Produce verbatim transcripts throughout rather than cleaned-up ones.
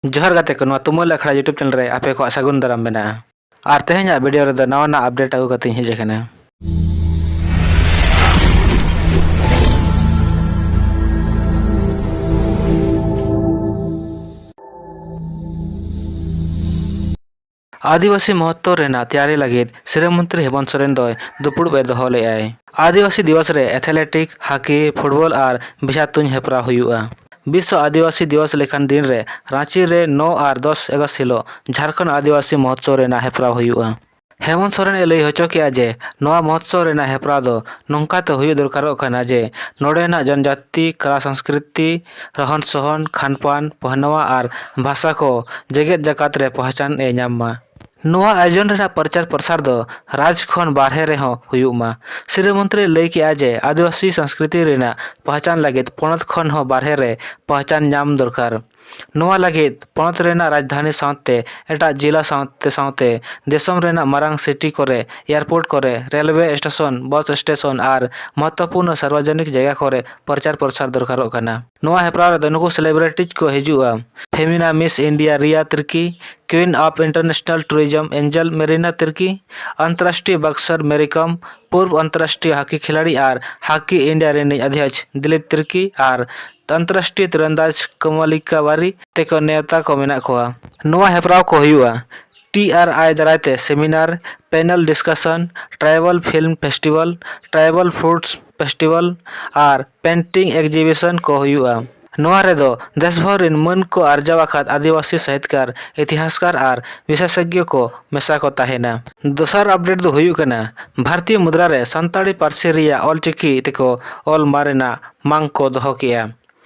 ᱡᱚᱦᱟᱨ ᱜᱟᱛᱮ ᱠᱚ, ᱱᱚᱣᱟ ᱛᱩᱢᱟᱹᱞ ᱟᱠᱷᱲᱟ YouTube channel ᱨᱮ ᱟᱯᱮ ᱠᱚᱣᱟᱜ ᱥᱟᱹᱜᱩᱱ ᱫᱟᱨᱟᱢ ᱢᱮᱱᱟᱜᱼᱟ᱾ ᱟᱨ ᱛᱮᱦᱮᱧᱟᱜ video ᱨᱮᱫᱚ ᱱᱟᱣᱟ ᱱᱟᱜ update ᱟᱹᱜᱩ ᱠᱟᱛᱮᱧ ᱦᱮᱡ ᱟᱠᱟᱱᱟ᱾ ᱟᱹᱫᱤᱵᱟᱹᱥᱤ ᱢᱚᱦᱚᱛᱥᱚᱵ ᱨᱮᱱᱟᱜ ᱛᱮᱭᱟᱨᱤ ᱞᱟᱹᱜᱤᱫ ᱥᱤᱨᱟᱹ ᱢᱚᱱᱛᱨᱤ ᱦᱮᱢᱚᱱᱛ ᱥᱚᱨᱮᱱ ᱫᱚᱭ ᱫᱩᱯᱲᱩᱵ ᱮ ᱫᱚᱦᱚ ᱞᱮᱫᱼᱟᱭ᱾ ᱟᱹᱫᱤᱵᱟᱹᱥᱤ ᱫᱤᱵᱚᱥ ᱨᱮ athletic, hockey, football ᱟᱨ ᱵᱮᱡᱷᱟ ᱛᱩᱧ ᱦᱮᱯᱨᱟᱣ ᱦᱩᱭᱩᱜᱼᱟ᱾ ᱵᱤᱥᱥᱚ ᱟᱹᱫᱤᱵᱟᱹᱥᱤ ᱫᱤᱵᱚᱥ ᱞᱮᱠᱟᱱ ᱫᱤᱱ ᱨᱮ ᱨᱟᱺᱪᱤ ᱨᱮ ᱱᱚ ᱟᱨ ᱫᱚᱥ ᱟᱜᱚᱥᱴ ᱦᱤᱞᱚᱜ ᱡᱷᱟᱨᱠᱷᱚᱸᱰ ᱟᱹᱫᱤᱵᱟᱹᱥᱤ ᱢᱚᱦᱚᱛᱥᱚᱵ ᱨᱮᱱᱟᱜ ᱦᱮᱯᱨᱟᱣ ᱦᱩᱭᱩᱜᱼᱟ᱾ ᱦᱮᱢᱚᱱᱛ ᱥᱚᱨᱮᱱ ᱮ ᱞᱟᱹᱭ ᱦᱚᱪᱚ ᱠᱮᱫᱼᱟ ᱡᱮ ᱱᱚᱣᱟ ᱢᱚᱦᱚᱛᱥᱚᱵ ᱨᱮᱱᱟᱜ ᱦᱮᱯᱨᱟᱣ ᱫᱚ ᱱᱚᱝᱠᱟ ᱛᱮ ᱦᱩᱭᱩᱜ ᱫᱚᱨᱠᱟᱨᱚᱜ ᱠᱟᱱᱟ ᱡᱮ ᱱᱚᱰᱮᱱᱟᱜ ᱡᱚᱱᱡᱟᱹᱛᱤ, ᱠᱟᱞᱟ, ᱥᱚᱝᱥᱠᱨᱤᱛᱤ, ᱨᱚᱦᱚᱱ ᱥᱚᱦᱚᱱ, ᱠᱷᱟᱱ ᱯᱟᱱ, ᱯᱚᱦᱱᱟᱣᱟ ᱟᱨ ᱵᱷᱟᱥᱟ ᱠᱚ ᱡᱮᱜᱮᱛ ᱡᱟᱠᱟᱛ ᱨᱮ ᱯᱚᱦᱪᱟᱱ ᱮ ᱧᱟᱢ ᱢᱟ᱾ ᱱᱚᱣᱟ ᱟᱭᱳᱡᱚᱱ ᱨᱮᱱᱟᱜ ᱯᱨᱚᱪᱟᱨ ᱯᱨᱚᱥᱟᱨ ᱫᱚ ᱨᱟᱡᱽ ᱠᱷᱚᱱ ᱵᱟᱨᱦᱮ ᱨᱮᱦᱚᱸ ᱦᱩᱭᱩᱜ ᱢᱟ᱾ ᱥᱤᱨᱟᱹ ᱢᱚᱱᱛᱨᱤ ᱞᱟᱹᱭ ᱠᱮᱫᱼᱟ ᱡᱮ ᱟᱹᱫᱤᱵᱟᱹᱥᱤ ᱥᱚᱝᱥᱠᱨᱤᱛᱤ ᱨᱮᱱᱟᱜ ᱯᱚᱦᱪᱟᱱ ᱞᱟᱹᱜᱤᱫ ᱯᱚᱱᱚᱛ ᱠᱷᱚᱱ ᱦᱚᱸ ᱵᱟᱨᱦᱮ ᱨᱮ ᱯᱚᱦᱪᱟᱱ ᱧᱟᱢ ᱫᱚᱨᱠᱟᱨ᱾ ᱱᱚᱣᱟ ᱞᱟᱹᱜᱤᱫ ᱯᱚᱱᱚᱛ ᱨᱮᱱᱟᱜ ᱨᱟᱡᱽᱫᱷᱟᱱᱤ ᱥᱟᱶᱛᱮ ᱮᱴᱟᱜ ᱡᱤᱞᱟ ᱥᱟᱶᱛᱮ ᱥᱟᱶᱛᱮ ᱫᱤᱥᱚᱢ ᱨᱮᱱᱟᱜ ᱢᱟᱨᱟᱝ ᱥᱤᱴᱤ ᱠᱚᱨᱮ, ᱮᱭᱟᱨᱯᱳᱨᱴ ᱠᱚᱨᱮ, ᱨᱮᱞᱣᱮ ᱥᱴᱮᱥᱚᱱ, ᱵᱟᱥ ᱥᱴᱮᱥᱚᱱ ᱟᱨ ᱢᱚᱦᱚᱛᱛᱚᱯᱩᱨᱱᱚ ᱥᱟᱨᱵᱚᱡᱚᱱᱤᱠ ᱡᱟᱭᱜᱟ ᱠᱚᱨᱮ ᱯᱨᱚᱪᱟᱨ ᱯᱨᱚᱥᱟᱨ ᱫᱚᱨᱠᱟᱨᱚᱜ ᱠᱟᱱᱟ᱾ ᱱᱚᱣᱟ ᱦᱮᱯᱨᱟᱣ ᱨᱮᱫᱚ ᱱᱩᱠᱩ celebrities ᱠᱚ ᱦᱤᱡᱩᱜᱼᱟ: Femina Miss India Riya Tirkey, Queen of International Tourism Angel Marina Tirkey, ᱟᱱᱛᱚᱨᱨᱟᱥᱴᱨᱤᱭᱚ ᱵᱚᱠᱥᱟᱨ ᱢᱮᱨᱤ ᱠᱚᱢ, ᱯᱩᱨᱵ ᱟᱱᱛᱚᱨᱨᱟᱥᱴᱨᱤᱭᱚ ᱦᱟᱠᱤ ᱠᱷᱤᱞᱟᱲᱤ ᱟᱨ ᱦᱟᱠᱤ ᱤᱱᱰᱤᱭᱟ ᱨᱤᱱᱤᱡ ᱚᱫᱷᱭᱚᱠᱥ ᱫᱤᱞᱤᱯ ᱛᱤᱨᱠᱤ ᱟᱨ ᱟᱱᱛᱚᱨᱨᱟᱥᱴᱨᱤᱭᱚ ᱛᱤᱨᱚᱱᱫᱟᱡᱽ ᱠᱚᱢᱚᱞᱤᱠᱟ ᱵᱟᱨᱤ ᱛᱮᱠᱚ ᱱᱮᱣᱛᱟ ᱠᱚ ᱢᱮᱱᱟᱜ ᱠᱚᱣᱟ᱾ ᱱᱚᱣᱟ ᱦᱮᱯᱨᱟᱣ ᱠᱚ ᱦᱩᱭᱩᱜᱼᱟ ᱴᱤ ᱟᱨ ᱟᱭ ᱫᱟᱨᱟᱭ ᱛᱮ seminar, panel discussion, tribal film festival, tribal foods festival ᱟᱨ painting exhibition ᱠᱚ ᱦᱩᱭᱩᱜᱼᱟ᱾ ᱱᱚᱣᱟ ᱨᱮᱫᱚ ᱫᱮᱥ ᱵᱷᱳᱨ ᱨᱤᱱ ᱢᱟᱹᱱ ᱠᱚ ᱟᱨᱡᱟᱣ ᱟᱠᱟᱫ ᱟᱹᱫᱤᱵᱟᱹᱥᱤ ᱥᱟᱦᱤᱛᱠᱟᱨ, ᱤᱛᱤᱦᱟᱥᱠᱟᱨ ᱟᱨ ᱵᱤᱥᱮᱥᱚᱡᱽᱧᱚ ᱠᱚ ᱢᱮᱥᱟ ᱠᱚ ᱛᱟᱦᱮᱱᱟ᱾ ᱫᱚᱥᱟᱨ update ᱫᱚ ᱦᱩᱭᱩᱜ ᱠᱟᱱᱟ, ᱵᱷᱟᱨᱚᱛᱤᱭᱚ ᱢᱩᱫᱽᱨᱟ ᱨᱮ ᱥᱟᱱᱛᱟᱲᱤ ᱯᱟᱹᱨᱥᱤ ᱨᱮᱭᱟᱜ ᱚᱞ ᱪᱤᱠᱤ ᱛᱮᱠᱚ ᱚᱞ ᱢᱟ ᱨᱮᱱᱟᱜ ᱢᱟᱝ ᱠᱚ ᱫᱚᱦᱚ ᱠᱮᱫᱼᱟ᱾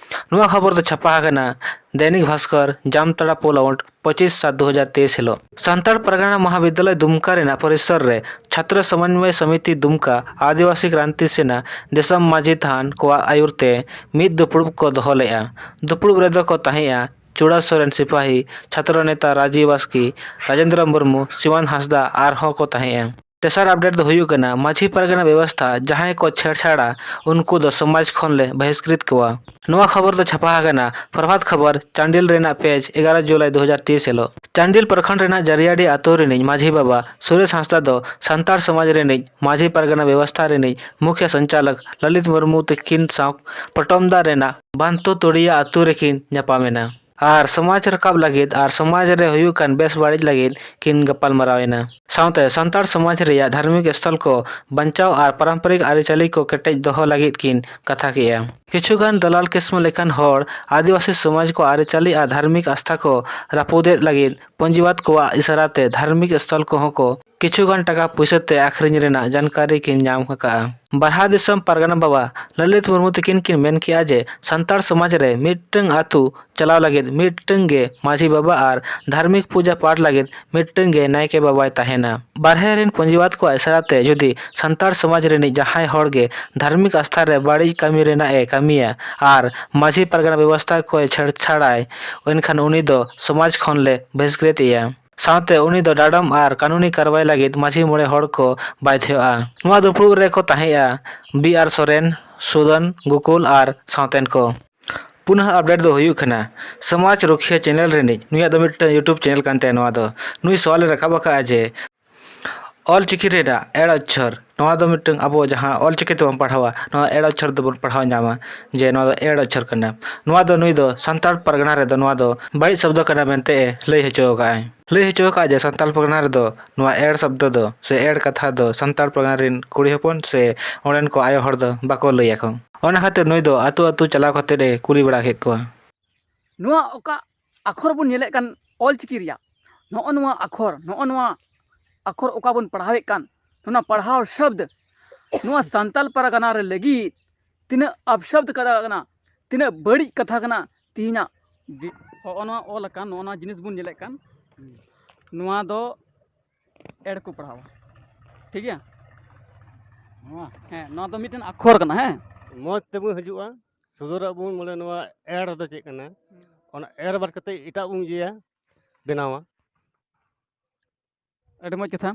ᱱᱚᱣᱟ ᱠᱷᱚᱵᱚᱨ ᱫᱚ ᱪᱷᱟᱯᱟ ᱟᱠᱟᱱᱟ ᱫᱮᱱᱤᱠ ᱵᱷᱟᱥᱠᱚᱨ, ᱡᱟᱢᱛᱟᱲᱟ ᱯᱳᱞ ᱟᱣᱩᱴ, ᱯᱚᱸᱪᱤᱥ ᱥᱟᱛ ᱫᱩ ᱦᱟᱡᱟᱨ ᱛᱮᱭᱤᱥ ᱦᱤᱞᱚᱜ᱾ ᱥᱟᱱᱛᱟᱲ ᱯᱟᱨᱜᱟᱱᱟ ᱢᱚᱦᱟᱵᱤᱫᱽᱭᱟᱞᱚᱭ ᱫᱩᱢᱠᱟ ᱨᱮᱱᱟᱜ ᱯᱚᱨᱤᱥᱚᱨ ᱨᱮ ᱪᱷᱟᱛᱨᱚ ᱥᱚᱢᱚᱱᱵᱚᱭ ᱥᱚᱢᱤᱛᱤ ᱫᱩᱢᱠᱟ, ᱟᱹᱫᱤᱵᱟᱹᱥᱤ ᱠᱨᱟᱱᱛᱤ ᱥᱮᱱᱟ, ᱫᱤᱥᱚᱢ ᱢᱟᱹᱡᱷᱤ ᱛᱷᱟᱱ ᱠᱚᱣᱟᱜ ᱟᱹᱭᱩᱨ ᱛᱮ ᱢᱤᱫ ᱫᱩᱯᱲᱩᱵ ᱠᱚ ᱫᱚᱦᱚ ᱞᱮᱫᱼᱟ᱾ ᱫᱩᱯᱲᱩᱵ ᱨᱮᱫᱚ ᱠᱚ ᱛᱟᱦᱮᱸᱜᱼᱟ ᱪᱩᱲᱟ ᱥᱚᱨᱮᱱ ᱥᱤᱯᱟᱹᱦᱤ, ᱪᱷᱟᱛᱨᱚ ᱱᱮᱛᱟ ᱨᱟᱡᱤ ᱵᱟᱥᱠᱮ, ᱨᱟᱡᱮᱱᱫᱨᱚ ᱢᱩᱨᱢᱩ, ᱥᱤᱣᱟᱱ ᱦᱟᱸᱥᱫᱟ ᱟᱨᱦᱚᱸ ᱠᱚ ᱛᱟᱦᱮᱸᱜᱼᱟ᱾ ᱛᱮᱥᱟᱨ ᱟᱯᱰᱮᱴ ᱫᱚ ᱦᱩᱭᱩᱜ ᱠᱟᱱᱟ, ᱢᱟᱹᱡᱷᱤ ᱯᱟᱨᱜᱟᱱᱟ ᱵᱮᱵᱚᱥᱛᱷᱟ ᱡᱟᱦᱟᱸᱭ ᱠᱚ ᱪᱷᱮᱲᱪᱷᱟᱲᱟ, ᱩᱱᱠᱩ ᱫᱚ ᱥᱚᱢᱟᱡᱽ ᱠᱷᱚᱱ ᱞᱮ ᱵᱟᱦᱤᱥᱠᱨᱤᱛ ᱠᱚᱣᱟ᱾ ᱱᱚᱣᱟ ᱠᱷᱚᱵᱚᱨ ᱫᱚ ᱪᱷᱟᱯᱟ ᱟᱠᱟᱱᱟ ᱯᱨᱚᱵᱷᱟᱛ ᱠᱷᱚᱵᱚᱨ ᱪᱟᱱᱰᱤᱞ ᱨᱮᱱᱟᱜ ᱯᱮᱡᱽ ᱮᱜᱟᱨᱚ ᱡᱩᱞᱟᱭ ᱫᱩ ᱦᱟᱡᱟᱨ ᱛᱮᱭᱤᱥ ᱦᱤᱞᱳᱜ᱾ ᱪᱟᱱᱰᱤᱞ ᱯᱨᱚᱠᱷᱚᱸᱰ ᱨᱮᱱᱟᱜ ᱡᱟᱹᱨᱤᱭᱟᱹᱰᱤ ᱟᱛᱳ ᱨᱤᱱᱤᱡ ᱢᱟᱹᱡᱷᱤ ᱵᱟᱵᱟ ᱥᱩᱨᱮᱥ ᱦᱟᱸᱥᱫᱟ ᱫᱚ ᱥᱟᱱᱛᱟᱲ ᱥᱚᱢᱟᱡᱽ ᱨᱤᱱᱤᱡ ᱢᱟᱹᱡᱷᱤ ᱯᱟᱨᱜᱟᱱᱟ ᱵᱮᱵᱚᱥᱛᱷᱟ ᱨᱤᱱᱤᱡ ᱢᱩᱠᱷᱭᱟᱹ ᱥᱚᱧᱪᱟᱞᱚᱠ ᱞᱚᱞᱤᱛ ᱢᱩᱨᱢᱩ ᱛᱤᱠᱤᱱ ᱥᱟᱶ ᱯᱚᱴᱚᱢᱫᱟ ᱨᱮᱱᱟᱜ ᱵᱟᱱᱛᱩ ᱛᱩᱲᱤᱭᱟ ᱟᱛᱳ ᱨᱮᱠᱤᱱ ᱧᱟᱯᱟᱢ ᱮᱱᱟ ᱟᱨ ᱥᱚᱢᱟᱡᱽ ᱨᱟᱠᱟᱵ ᱞᱟᱹᱜᱤᱫ ᱟᱨ ᱥᱚᱢᱟᱡᱽ ᱨᱮ ᱦᱩᱭᱩᱜ ᱠᱟᱱ ᱵᱮᱥ ᱵᱟᱹᱲᱤᱡ ᱞᱟᱹᱜᱤᱫ ᱠᱤᱱ ᱜᱟᱯᱟᱞ ᱢᱟᱨᱟᱣ ᱮᱱᱟ᱾ ᱥᱟᱶᱛᱮ ᱥᱟᱱᱛᱟᱲ ᱥᱚᱢᱟᱡᱽ ᱨᱮᱭᱟᱜ ᱫᱷᱟᱨᱢᱤᱠ ᱥᱛᱷᱚᱞ ᱠᱚ ᱵᱟᱧᱪᱟᱣ ᱟᱨ ᱯᱟᱨᱚᱢᱯᱚᱨᱤᱠ ᱟᱹᱨᱤᱪᱟᱹᱞᱤ ᱠᱚ ᱠᱮᱴᱮᱡ ᱫᱚᱦᱚ ᱞᱟᱹᱜᱤᱫ ᱠᱤᱱ ᱠᱟᱛᱷᱟ ᱠᱮᱫᱼᱟ᱾ ᱠᱤᱪᱷᱩ ᱜᱟᱱ ᱫᱟᱞᱟᱞ ᱠᱤᱥᱢ ᱞᱮᱠᱟᱱ ᱦᱚᱲ ᱟᱹᱫᱤᱵᱟᱹᱥᱤ ᱥᱚᱢᱟᱡᱽ ᱠᱚ ᱟᱹᱨᱤᱪᱟᱹᱞᱤ ᱟᱨ ᱫᱷᱟᱨᱢᱤᱠ ᱟᱥᱛᱷᱟ ᱠᱚ ᱨᱟᱹᱯᱩᱫᱮᱫ ᱞᱟᱹᱜᱤᱫ ᱯᱩᱸᱡᱤᱣᱟᱫ ᱠᱚᱣᱟᱜ ᱤᱥᱟᱨᱟ ᱛᱮ ᱫᱷᱟᱨᱢᱤᱠ ᱥᱛᱷᱚᱞ ᱠᱚᱦᱚᱸ ᱠᱚ ᱠᱤᱪᱷᱩ ᱜᱟᱱ ᱴᱟᱠᱟ ᱯᱩᱭᱥᱟᱹ ᱛᱮ ᱟᱹᱠᱷᱨᱤᱧ ᱨᱮᱱᱟᱜ ᱡᱟᱱᱠᱟᱨᱤ ᱠᱤᱱ ᱧᱟᱢ ᱟᱠᱟᱫᱼᱟ᱾ ᱵᱟᱨᱦᱟ ᱫᱤᱥᱚᱢ ᱯᱟᱨᱜᱟᱱᱟ ᱵᱟᱵᱟ ᱞᱚᱞᱤᱛ ᱢᱩᱨᱢᱩ ᱛᱤᱠᱤᱱ ᱠᱤᱱ ᱢᱮᱱ ᱠᱮᱫᱼᱟ ᱡᱮ ᱥᱟᱱᱛᱟᱲ ᱥᱚᱢᱟᱡᱽ ᱨᱮ ᱢᱤᱫᱴᱟᱝ ᱟᱹᱛᱩ ᱪᱟᱞᱟᱣ ᱞᱟᱹᱜᱤᱫ ᱢᱤᱫᱴᱟᱝ ᱜᱮ ᱢᱟᱹᱡᱷᱤ ᱵᱟᱵᱟ ᱟᱨ ᱫᱷᱟᱨᱢᱤᱠ ᱯᱩᱡᱟᱹ ᱯᱟᱴ ᱞᱟᱹᱜᱤᱫ ᱢᱤᱫᱴᱟᱝ ᱜᱮ ᱱᱟᱭᱠᱮ ᱵᱟᱵᱟᱭ ᱛᱟᱦᱮᱱᱟ᱾ ᱵᱟᱨᱦᱮ ᱨᱮᱱ ᱯᱩᱸᱡᱤᱣᱟᱫ ᱠᱚᱣᱟᱜ ᱤᱥᱟᱨᱟ ᱛᱮ ᱡᱩᱫᱤ ᱥᱟᱱᱛᱟᱲ ᱥᱚᱢᱟᱡᱽ ᱨᱤᱱᱤᱡ ᱡᱟᱦᱟᱸᱭ ᱦᱚᱲ ᱜᱮ ᱫᱷᱟᱨᱢᱤᱠ ᱟᱥᱛᱷᱟ ᱨᱮ ᱵᱟᱹᱲᱤᱡ ᱠᱟᱹᱢᱤ ᱨᱮᱱᱟᱜ ᱮ ᱠᱟᱹᱢᱤᱭᱟ ᱟᱨ ᱢᱟᱹᱡᱷᱤ ᱯᱟᱨᱜᱟᱱᱟ ᱵᱮᱵᱚᱥᱛᱷᱟ ᱠᱚᱭ ᱪᱷᱮᱲᱪᱷᱟᱲᱟᱭ, ᱮᱱᱠᱷᱟᱱ ᱩᱱᱤ ᱫᱚ ᱥᱚᱢᱟᱡᱽ ᱠᱷᱚᱱ ᱞᱮ ᱵᱟᱹᱦᱤᱥᱠᱨᱤᱛ ᱮᱭᱟ᱾ ᱥᱟᱶᱛᱮ ᱩᱱᱤ ᱫᱚ ᱰᱟᱰᱚᱢ ᱟᱨ ᱠᱟᱹᱱᱩᱱᱤ ᱠᱟᱨᱣᱟᱭ ᱞᱟᱹᱜᱤᱫ ᱢᱟᱹᱡᱷᱤ ᱢᱚᱬᱮ ᱦᱚᱲ ᱠᱚ ᱵᱟᱫᱷᱭᱚᱜᱼᱟ᱾ ᱱᱚᱣᱟ ᱫᱩᱯᱲᱩᱵ ᱨᱮᱠᱚ ᱛᱟᱦᱮᱸᱜᱼᱟ ᱵᱤ ᱟᱨ ᱥᱚᱨᱮᱱ, ᱥᱩᱫᱚᱱ, ᱜᱳᱠᱩᱞ ᱟᱨ ᱥᱟᱶᱛᱮᱱ ᱠᱚ᱾ ᱯᱩᱱᱟᱹᱦ ᱟᱯᱰᱮᱴ ᱫᱚ ᱦᱩᱭᱩᱜ ᱠᱟᱱᱟ, ᱥᱚᱢᱟᱡᱽ ᱨᱩᱠᱷᱤᱭᱟᱹ ᱪᱮᱱᱮᱞ ᱨᱤᱱᱤᱡ, ᱱᱩᱭᱟᱜ ᱫᱚ ᱢᱤᱫᱴᱟᱝ YouTube ᱪᱮᱱᱮᱞ ᱠᱟᱱ ᱛᱟᱭᱟ᱾ ᱱᱚᱣᱟ ᱫᱚ ᱱᱩᱭ ᱥᱚᱣᱟᱞᱮ ᱨᱟᱠᱟᱵ ᱟᱠᱟᱫᱼᱟ ᱡᱮ ᱚᱞ ᱪᱤᱠᱤ ᱨᱮᱱᱟᱜ ᱮᱲ ᱚᱪᱷᱚᱨ, ᱱᱚᱣᱟ ᱫᱚ ᱢᱤᱫᱴᱟᱝ ᱟᱵᱚ ᱡᱟᱦᱟᱸ ᱚᱞ ᱪᱤᱠᱤ ᱛᱮᱵᱚᱱ ᱯᱟᱲᱦᱟᱣᱟ, ᱱᱚᱣᱟ ᱮᱲ ᱚᱪᱷᱚᱨ ᱫᱚᱵᱚᱱ ᱯᱟᱲᱦᱟᱣ ᱧᱟᱢᱟ ᱡᱮ ᱱᱚᱣᱟ ᱫᱚ ᱮᱲ ᱚᱪᱷᱚᱨ ᱠᱟᱱᱟ᱾ ᱱᱚᱣᱟ ᱫᱚ ᱱᱩᱭ ᱫᱚ ᱥᱟᱱᱛᱟᱲ ᱯᱟᱨᱜᱟᱱᱟ ᱨᱮᱫᱚ ᱱᱚᱣᱟ ᱫᱚ ᱵᱟᱹᱲᱤᱡ ᱥᱚᱵᱫᱚ ᱠᱟᱱᱟ ᱢᱮᱱᱛᱮ ᱮ ᱞᱟᱹᱭ ᱦᱚᱪᱚ ᱟᱠᱟᱫᱼᱟᱭ᱾ ᱞᱟᱹᱭ ᱦᱚᱪᱚ ᱟᱠᱟᱫᱼᱟ ᱡᱮ ᱥᱟᱱᱛᱟᱲ ᱯᱟᱨᱜᱟᱱᱟ ᱨᱮᱫᱚ ᱱᱚᱣᱟ ᱮᱲ ᱥᱚᱵᱫᱚ ᱫᱚ ᱥᱮ ᱮᱲ ᱠᱟᱛᱷᱟ ᱫᱚ ᱥᱟᱱᱛᱟᱲ ᱯᱟᱨᱜᱟᱱᱟ ᱨᱮᱱ ᱠᱩᱲᱤ ᱦᱚᱯᱚᱱ ᱥᱮ ᱚᱸᱰᱮᱱ ᱠᱚ ᱟᱭᱳ ᱦᱚᱲ ᱫᱚ ᱵᱟᱠᱚ ᱞᱟᱹᱭ ᱟᱠᱚ᱾ ᱚᱱᱟ ᱠᱷᱟᱹᱛᱤᱨ ᱱᱩᱭ ᱫᱚ ᱟᱹᱛᱩ ᱟᱹᱛᱩ ᱪᱟᱞᱟᱣ ᱠᱟᱛᱮᱫ ᱮ ᱠᱩᱞᱤ ᱵᱟᱲᱟ ᱠᱮᱫ ᱠᱚᱣᱟ᱾ ᱱᱚᱣᱟ ᱚᱠᱟ ᱟᱠᱷᱚᱨ ᱵᱚᱱ ᱧᱮᱞᱮᱫ ᱠᱟᱱ ᱚᱞ ᱪᱤᱠᱤ ᱨᱮᱭᱟᱜ, ᱱᱚᱜᱼᱚ ᱱᱚᱣᱟ ᱟᱠᱷᱚᱨ, ᱱᱚᱜᱼᱚ ᱱᱚᱣᱟ ᱟᱠᱷᱚᱨ ᱚᱠᱟ ᱵᱚᱱ ᱯᱟᱲᱦᱟᱣᱮᱫ ᱠᱟᱱ, ᱱᱚᱣᱟ ᱯᱟᱲᱦᱟᱣ ᱥᱚᱵᱫ, ᱱᱚᱣᱟ ᱥᱟᱱᱛᱟᱞ ᱯᱟᱨᱜᱟᱱᱟ ᱨᱮ ᱞᱟᱹᱜᱤᱫ ᱛᱤᱱᱟᱹᱜ ᱟᱯᱥᱚᱵᱫ ᱠᱟᱛᱷᱟ ᱠᱟᱱᱟ, ᱛᱤᱱᱟᱹᱜ ᱵᱟᱹᱲᱤᱡ ᱠᱟᱛᱷᱟ ᱠᱟᱱᱟ᱾ ᱛᱮᱦᱮᱧᱟᱜ ᱵᱤ-, ᱦᱚᱸᱜᱼᱚ ᱱᱚᱣᱟ ᱚᱞ ᱟᱠᱟᱱ, ᱱᱚᱜᱼᱚ ᱱᱚᱣᱟ ᱡᱤᱱᱤᱥ ᱵᱚᱱ ᱧᱮᱞᱮᱫ ᱠᱟᱱ, ᱱᱚᱣᱟ ᱫᱚ ᱮᱲ ᱠᱚ ᱯᱟᱲᱦᱟᱣᱟ᱾ ᱴᱷᱤᱠ ᱜᱮᱭᱟ? ᱱᱚᱣᱟ ᱦᱮᱸ, ᱱᱚᱣᱟ ᱫᱚ ᱢᱤᱫᱴᱮᱱ ᱟᱠᱷᱚᱨ ᱠᱟᱱᱟ᱾ ᱦᱮᱸ, ᱢᱚᱡᱽ ᱛᱮᱵᱚᱱ ᱦᱤᱡᱩᱜᱼᱟ, ᱥᱚᱫᱚᱨ ᱟᱵᱚᱱ ᱵᱚᱞᱮ ᱱᱚᱣᱟ ᱮᱲ ᱫᱚ ᱪᱮᱫ ᱠᱟᱱᱟ, ᱚᱱᱟ ᱮᱲ ᱵᱟᱫ ᱠᱟᱛᱮ ᱮᱴᱟᱜ ᱵᱚᱱ ᱤᱭᱟᱹᱭᱟ, ᱵᱮᱱᱟᱣᱟ᱾ ᱟᱹᱰᱤ ᱢᱚᱡᱽ ᱠᱟᱛᱷᱟ᱾